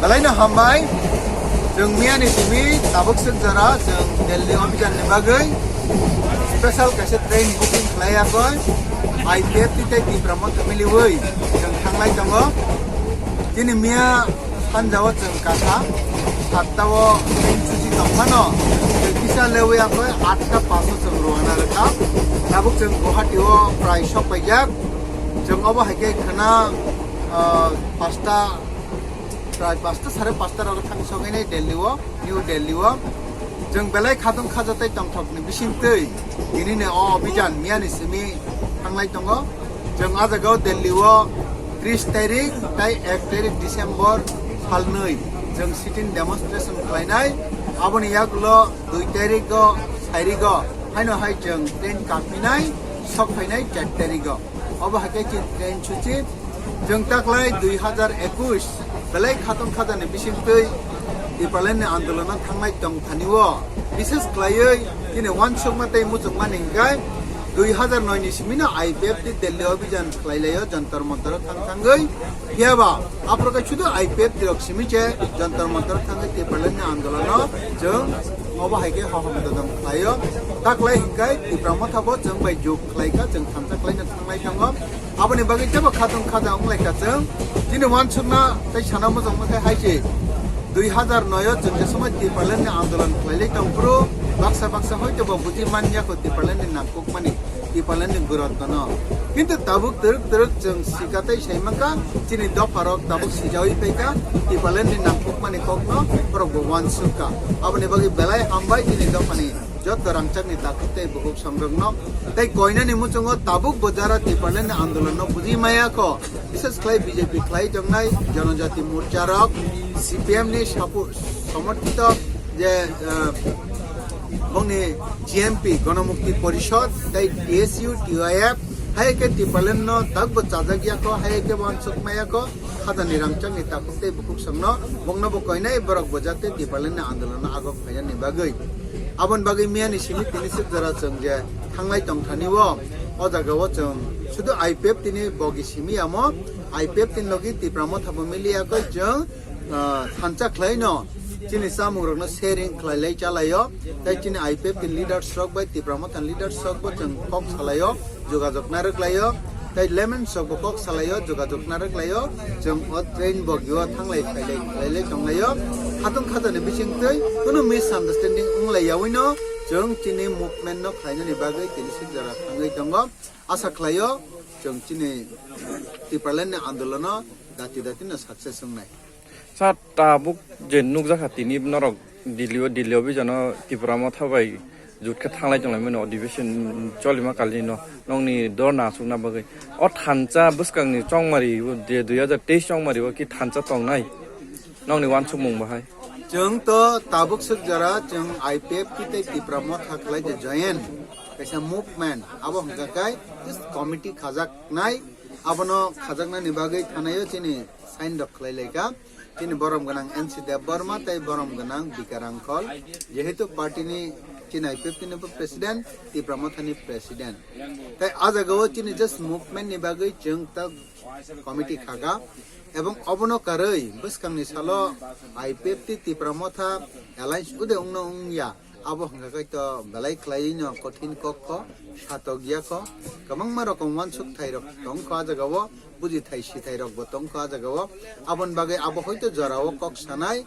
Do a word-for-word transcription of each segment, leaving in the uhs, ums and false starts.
Belai no hambai, chwng miya ni simi tabuk swk jora chwng Delhi obijan ni bagwi special kaisa train booking khlai yakoi, I P F T tei Tipra Motha miliwi chwng thanglai tongo. Chini miya sanja o chwng kasa satta o train chuchi tong phano chwng kisa lewi yakoi atta paso chwng rwna rwkha. Tabuk chwng Guwahati o prai sok paijak. Chwng obo hai khe khwna, ah, pasta Prai pasta sare pasta rogo thang sogwi nai Delhi o, New Delhi o. Chwng belai khatong khaja tei tongthok ni bising twi tini ni o obijan miya ni simi thanglai tongo. Chwng a jaga o Delhi o tris tarik tei ek tarik December salnwi chwng sit-in demonstration khlainai. Aboni yagulo dui tarik o, sairigo haino hai chwng train kapinai, sok phainai char tarik o. Obo hai khe chini train chuchi. Chwng taklai dui hazar ekush belai khatong khajani bisingtwi Tipraland ni andolon o thanglai tong thani o. Bishes khlaiwi chini uansukma tei muchungmani hwnkhe dui hazar noi ni simi no I P F T Delhi obijan khlai lai o Jantar Mantar o thang thangwi. Phiya ba aphuru khe sudu I P F T rok simi se Jantar Mantar o thangwi Tipraland ni andolon o chwng obo hai khe hohom dodom khlai o. Taklai hwnkhe Tipra Motha bo chwng bai juk khlai kha, chwng thansa khlai no thanglai tongo. Aboni bagwi teibo khatong khaja wng lai kha chwng. Chini uansukna tei sana muchungma khe hai se dui hazar noi o chwng je somoi Tipraland ni andolon khlai lai tong phuru baksa baksa hoito bo buji man ya kho Tipraland ni nangkukmani, Tipraland ni gurotno no. Kintu tabuk twrwk twrwk chwng sika tei sai mankha chini dopha rok tabuk sijawi phai kha Tipraland ni nangkukmani kok no borok bo uansuk kha. Aboni bagwi belai hambai chini dopha ni joto rangchakni takhuk tei bukhuk songrokno tei koinani muchungo tabuk bo jara Tipraland ni andolon no buji maya kho, bishes khlai B J P khlai tongnai Janajati Morcha rok, C P M ni sapu-, somorthito je, eh, bongni G M P Ganamukti Porishod tei T S U, T Y F, hai khe Tipraland no tabuk bo chajak ya kho, hai khe bo uansuk maya kho. Khajani rangchakni takhuk tei bukhuk songno bongno bo koinai borok bo jate Tipraland ni andolon no agok phainani bagwi. Aboni bagwi miya ni simi tini sik jora chwng je thanglai tong thani o, o jaga o chwng sudu I P F T ni bogi simi amo, I P F T ni logi Tipra Motha bo mili yakoi chwng, ah, thansa khlai no chini chamung rok no sharing khlai lai cha lai o, tei chini I P F T ni leaders rok bai Tipra Motha ni leaders rok bo chwng kok sa lai o. Jogajog narwk lai o, tei lemon sok bo kok salai o, jogajog narwk lai o, chwng o train bogio thanglai phailai khlailai tonglai o, khatong khajani bisingtwi kunu misunderstanding wng lai yaui no chwng chini movement no khlainani bagwi tini sik jora thangwi tongo. Asa khlai o chwng chini Tipraland ni andolono dati dati no success wngnai. Sir, tabuk je nukjakha tini norok Delhi o, Delhi o bijano Tipra Motha bai jut khe thanglai tonglaimani o adhiveshon cholima kalino nokni dorna aswkna bagwi. O thansa bwskangni chongmari o je dui hazar teis chongmari o ki thansa tongnai nokni uansukmung bahai? Chwng to tabuk swk jora chwng I P F T tei Tipra Motha khlai je join kaisa movement abo hwnkha khe committee khajaknai, abono khajaknani bagwi thanaio chini sign rok khlai lai kha. Chini borom gwnang N C Debbarma tei borom gwnang Bika Rangkhol, jehetu party ni chini I P F T ni bo president, Tipra Motha ni president. Tei a jaga o chini just movement ni bagwi chwng ta committee khaga, ebong obono karwi bwskangni salo I P F T Tipra Motha alliance ude wngno wngya. Abo hwnkha khe to belai khlaiwi no kothin kok kho, satok ya kho, kwbangma rokom uansuk thai rok tong kho a jaga o, buji thai si thai rok bo tong kho a jaga o. Aboni bagwi abo hoito jora o kok sanai,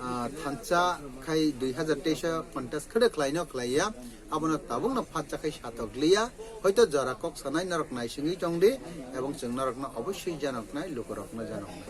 ah, thansa khai dui hazar teis o contest khede khlai no khlai ya, abono tabuk no phatsa khai satok liya, hoito jora kok sanai norok naisingwi tong di, ebong chwng norok no obossoi janok nai, lukurok no janok nai.